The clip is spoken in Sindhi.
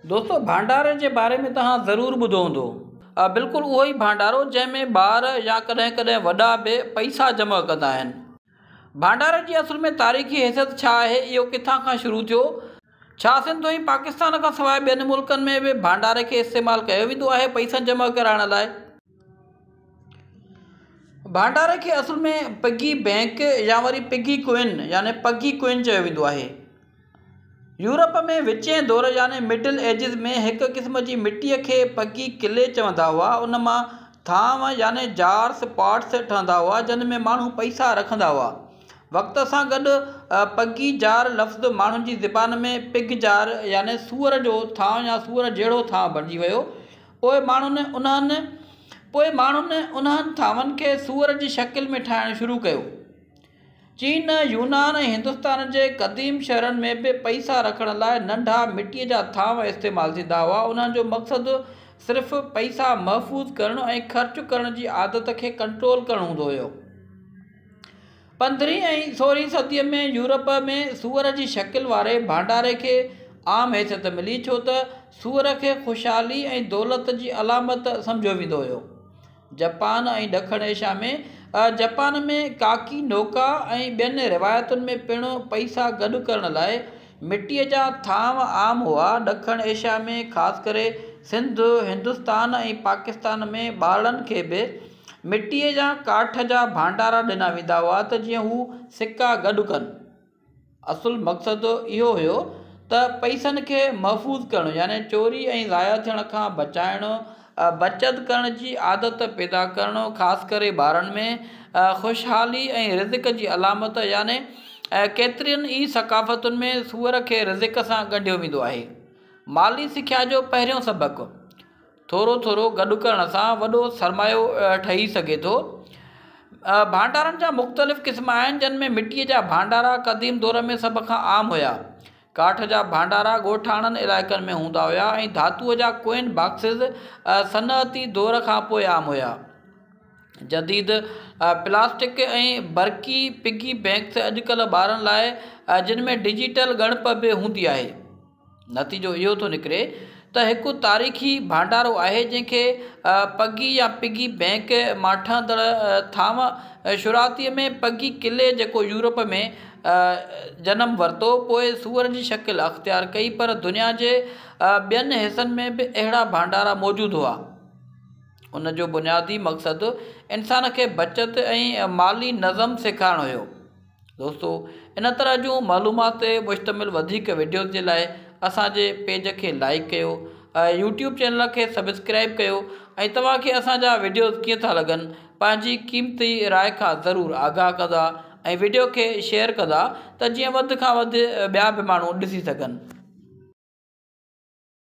دوستو ڀانڊاري جي باري ۾ توهان ضرور ٻڌو هوندو. بلڪل اهو ئي ڀانڊارو جنهن ۾ ٻار يا ڪڏهن ڪڏهن وڏا به پئسا جمع ڪندا آهن. ڀانڊاري جي اصل ۾ تاريخي حيثيت ڇا آهي؟ اهو ڪٿان کان شروع ٿيو؟ ڇا سنڌ ۽ پاڪستان کان سواء ٻين ملڪن ۾ به ڀانڊاري کي استعمال ڪيو ويندو آهي پئسن جمع ڪرائڻ لاء؟ ڀانڊاري کي اصل ۾ پگي بئنڪ يا وري پگي ڪوئن يعني پگي ڪوئن چيو ويندو آهي. يورپ ۾ وچين دور يعني مڊل ايجز ۾ هڪ قسم جي مٽيء کي پگي ڪلي چوندا هئا. ان مان ٿانو يعني جارس، پاٽس ٺهندا هئا جن ۾ ماڻهو پئسا رکندا هئا. وقت سان گڏ پگي جار لفظ ماڻهن جي زبان ۾ پگ جار يعني سوئر جو ٿانء يا سوئر جهڙو ٿانء بڻجي ويو. پوء ماڻهن انهن پوء ماڻهن انهن ٿانون کي سوئر جي شڪل ۾ ٺاهڻ شروع ڪيو. چين، يونان ۽ هندستان جي قديم شهرن ۾ به پئسا رکڻ لاء ننڍا مٽيء جا ٿانو استعمال ٿيندا هئا. انهن جو مقصد صرف پئسا محفوظ ڪرڻ ۽ خرچ ڪرڻ جي عادت کي ڪنٽرول ڪرڻ هوندو هيو. پندرهين ۽ سورهين صديء ۾ يورپ ۾ سوئر جي شڪل واري ڀانڊاري کي عام حيثيت ملي ڇو ته سوئر کي خوشحالي ۽ دولت جي علامت سمجهيو ويندو هيو. جپان ۽ ڏکڻ ايشيا ۾ جپان ۾ ڪاڪي نوڪا ۽ ٻين روايتن ۾ پڻ پئسا گڏ ڪرڻ لاء مٽيء جا ٿانو عام هئا. ڏکڻ ايشيا ۾ خاص ڪري سنڌ، هندستان ۽ پاڪستان ۾ ٻارڙن کي به مٽيء يا ڪاٺ جا ڀانڊارا ڏنا ويندا هئا ته جيئن هو سڪا گڏ ڪن. اصل مقصد اهو هيو ته پئسن کي محفوظ ڪرڻ يعني چوري ۽ ضايع ٿيڻ کان بچائڻ، بچت ڪرڻ جي عادت پيدا ڪرڻ خاص ڪري ٻارن ۾، خوشحالي ۽ رزق جي علامت يعني ڪيترين ئي ثقافتن ۾ سوئر کي رزق سان ڳنڍيو ويندو آهي. مالي سکيا جو پهريون سبق. ٿورو ٿورو گڏ ڪرڻ سان وڏو سرمايو ٺهي سگهي ٿو. ڀانڊارن جا مختلف قسم آهن جن ۾ مٽيء جا ڀانڊارا قديم دور ۾ سڀ کان عام هيا. ڪاٺ جا ڀانڊارا ڳوٺاڻن علائقن ۾ هوندا هيا ۽ ڌاتوء جا ڪوئن باڪسز صنعتي دور کان پوء عام هيا. جديد پلاسٽڪ ۽ برقي پگي بئنڪس اڄڪلهه ٻارن لاء جن ۾ ڊجيٽل ڳڻپ به هوندي آهي. نتيجو اهو ٿو نڪري ته هڪ تاريخي ڀانڊارو آهي جنهن کي پگي يا پگي بئنڪ مان ٺهندڙ ٿانو شروعاتي ۾ پگي قلعي جيڪو يورپ ۾ جنم ورتو پوء سوئر جي شڪل اختيار ڪئي پر دنيا جي ٻين حصن ۾ به اهڙا ڀانڊارا موجود هئا. ان جو بنيادي مقصد انسان کي بچت ۽ مالي نظم سيکارڻ هيو. دوستو ان طرح جون معلومات تي مشتمل وڌيڪ وڊيوز جي لاء اسان جي پيج کي لائيڪ ڪيو يوٽيوب چينل کي سبسڪرائيب ڪيو ۽ توهان کي اسان جا وڊيوز ڪيئن ٿا لڳن پنهنجي قيمتي راء کان ضرور آگاهه ڪندا ۽ وڊيو کي شيئر ڪندا ته جيئن وڌ کان وڌ ٻيا به ماڻهو ڏسي سگهن.